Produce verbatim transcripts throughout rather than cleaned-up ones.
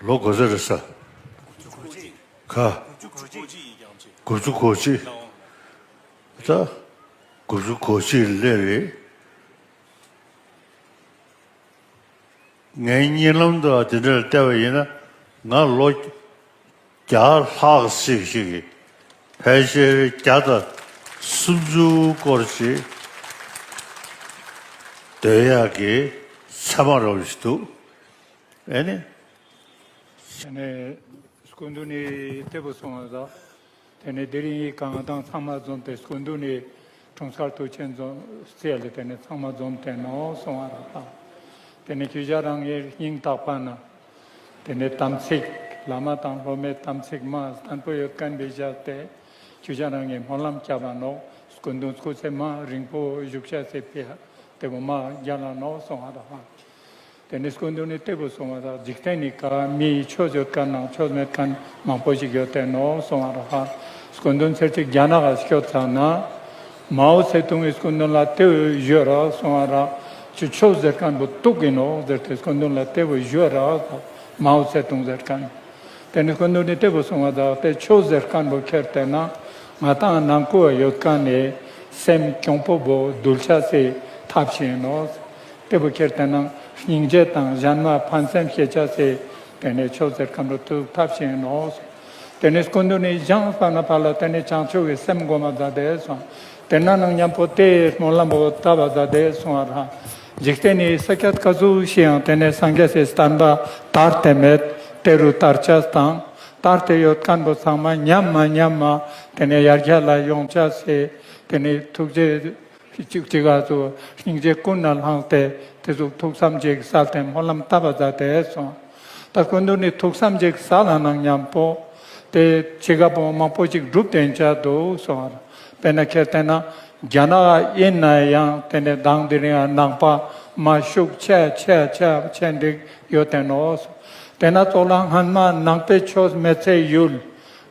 ལོ་ག་ཚོད་རེད་ས། ག་དགུ་བཅུ་གོ་གཅིག་ད་དགུ་བཅུ་གོ་གཅིག་སླེབས་རེད། ངའི་གཉིད་ལམ་དུ་དེ་འདྲར་བལྟས་པ་ཡིན་ན། ང་ལོ་བརྒྱ་ལྷག་ཙམ་ཞིག་གི་ཕལ་ཆེར་བརྒྱ་དང་སུམ་ཅུ་སྐོར་ཞིག་སྡོད་ཡག་གི་མཚན་མ་རོབ་ཞིག་འདུག་ཨེ་ནི། ཨེ་ནི། སྐུ་མདུན་ནས་སྐྱབས་སུ་སོང་བ་དང་། དེ་ནས་དེ་རིང་གང་དང་ཚང་མ་འཛོམས་ཏེ། སྐུ་མདུན་ནས་དྲུང་འཚར་དུས་ཆེན་འཛོམས་རྩིས་ལ། དེ་ནས་ཚང་མ་འཛོམས་ཏེ་ནོ་སོང་བ་ར་ད། དེ་ནས་ཁྱེད་ཅག་རང་གི་སྙིང་ཐག་པ་ན། དེ་ནས་དམ་ཚིག་བླ་མ་དང་སློབ་མའི་དམ་ཚིག་མ་བརྟན་པོ་ཡོད་མཁན་བྱས་ཏེ། ཁྱེད་ཅག་རང་གི་སྨོན་ལམ་བསྐྱབས་པ་ནོ། སྐུ་མདུན་སྐུ་ཚེ་མ་རིང་པོ་བཞུགས་ཤག་ཟེར་ཕི་ཡ་དེ་བོ་མ་རྒྱ་ལ་ནོ་སོང་བ་ར་ཧ། དེ་ནས་སྐུ་མདུན་ནས་སྐྱབས་སུ་སོང་བ་དང་། འཇིག་རྟེན་ནི་ཀ་མིའི་ཆོས་ཡོད་མཁན་ནང་ཆོས་མེད་མཁན་མང་པོ་ཞིག་ཡོད་དེ་ནོ་སོང་བ་ར་ཧ། སྐུ་མདུན་ཚེ་གཅིག་རྒྱ་ནག་ག་སྐྱོད་ཚར་ན། མའོ་ཙེ་ཏུང་གི་སྐུ་མདུན་ལ་སྐྱབས་ཞུ་ར་སོང་བ་ར། ཁྱོད་ཆོས་ཟེར་མཁན་བོ་དུག་ཡིན་ནོ་ཟེར་ཏེ་སྐུ་མདུན་ལ་སྐྱབས་ཞུ་ར། མའོ་ཙེ་ཏུང་ཟེར་མཁན། དེ་ནས་སྐུ་མདུན་ནས་སྐྱབས་སུ་སོང་བ་དང་། དེ་ཆོས་ཟེར་མཁན་བོ་ཁྱེར་ཏེ་ན། ང་དང་ནང་ཁུལ་ཡོད་མཁན་ནས་སེམས་གྱོང་པོ་བོ་འདུལ་ཆ་སའི་ཐབས་ཤེས་ཡིན་ནོ། དེ་བོ་ཁྱེར་ཏེ་ན་སྙིང་རྗེ་དང་གཞན་མ་ཕན་སེམས་བྱེད་ཆ་སའི་དེ་ནས་ཆོས་ཟེར་མཁན་བོ་དུག་ཐབས་ཤེས་ཡིན་ནོ། དེ་ནས་སྐུ་མདུན་ནས་བཞེངས་པ་ན་ཕར་ལ་དེ་ནས་བྱང་ཆུབ་ཀྱི་སེམས་སྒོམ་པ་མཛད་དེ་སོང་། དེ་ན་ནང་མཉམ་པོ་དེ་སྨོན་ལམ་བོ་བཏབ་པ་མཛད་དེ་སོང་བ་ར། འཇིག་རྟེན་ནི་ས་ཆ་ག་ཚོད་ཤི་ཡང་དེ་ནས་སངས་རྒྱས་སི་བསྟན་པ་དར་ཏེ་མེད། དེ་རུ་དར་ཆ་དང་དར་ཏེ་ཡོད་མཁན་བོ་ཚང་མ་མཉམ་མ་མཉམ་མ་དེ་ནས་ཡར་རྒྱས་ལ་ཡོང་ཆ་སའི་དེ་ནས་ཐུགས་རྗེ་གཅིག་གཅིག་ག་ཚོ་སྙིང་རྗེ་ཀུན་ནས་བསླངས་ཏེ་དེ་ཚོ་ཐུགས་བསམ་གཅིག་གསལ་ཏེ་སྨོན་ལམ་བཏབ་པ་མཛད་དེ་སོང་། ད་སྐུ་མདུན་ནི་ཐུགས་བསམ་གཅིག་གསལ་ལ་ནང་མཉམ་པོ་དེ་ཆེ་ག་པོ་མང་པོ་ཅིག་འགྲུབ་བསྟན་ཆ་འདུག་སོང་བ་ར། དཔེར་ན་ཁྱེར་ཏེ་ན་རྒྱ་ནག་ཡིན་ན་ཡང་དེ་ནས་དང་དེ་རིང་ནང་པ་མ་ཤུགས་ཆེ་ཆེ་ཆེ་ཆེ་འདུག་ཡོད་དེ་ནོ། དེ་ན་ཙོག་ལ་སྔན་མ་ནང་པའི་ཆོས་མེད་ཚེ་ཡུལ།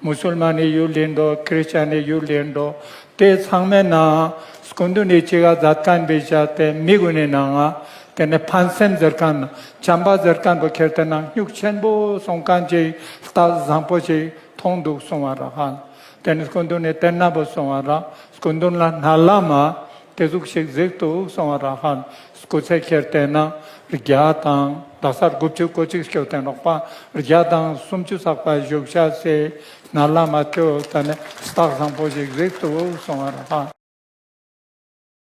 མུ་སུལ་མན་ནི་ཡུལ་ཡིན་འགྲོ། ཁྲི་ཅན་ནི་ཡུལ་ཡིན་འགྲོ། དེ་ཚང་མའི་ནང་སྐུ་མདུན་ནི་ཅི་ག་མཛད་མཁན་བྱས་ཏེ་མི་ཀུན་ནི་ནང་ང་དེ་ནས་ཕན་སེམས་ཟེར་མཁན་བྱམས་པ་ཟེར་མཁན་བོ་ཁྱེར་ཏེ་ན་སྙུག་ཆེན་པོ་སོང་མཁན་ཅིག་རྟགས་བཟང་པོ་ཞིག་མཐོང་འདུག་སོང་བ་ར་ཧ། དེ་ནས་སྐུ་མདུན་ནི་དེ་ན་བོ་སོང་བ་ར། སྐུ་མདུན་ལ་སྣ་ལ་མ་དེ་ཟུག་ཞིག་གཟིགས་འདུག་སོང་བ་ར་ཧ། སྐུ་ཚེ་ཁྱེར་ཏེ་ན་བརྒྱ་དང་དག་ས་དགུ་བཅུ་གོ་གཅིག་སྐྱོད་དེ་ནོག་པ། བརྒྱ་དང་སུམ་ཅུ་ཚགས་པ་བཞུགས་ཤག་སའི་སྣ་ལ་མ་ཁྱོད་ད་ནི་རྟགས་བཟང་པོ་ཞིག་གཟིགས་འདུག་སོང་བ་ར་ཧ།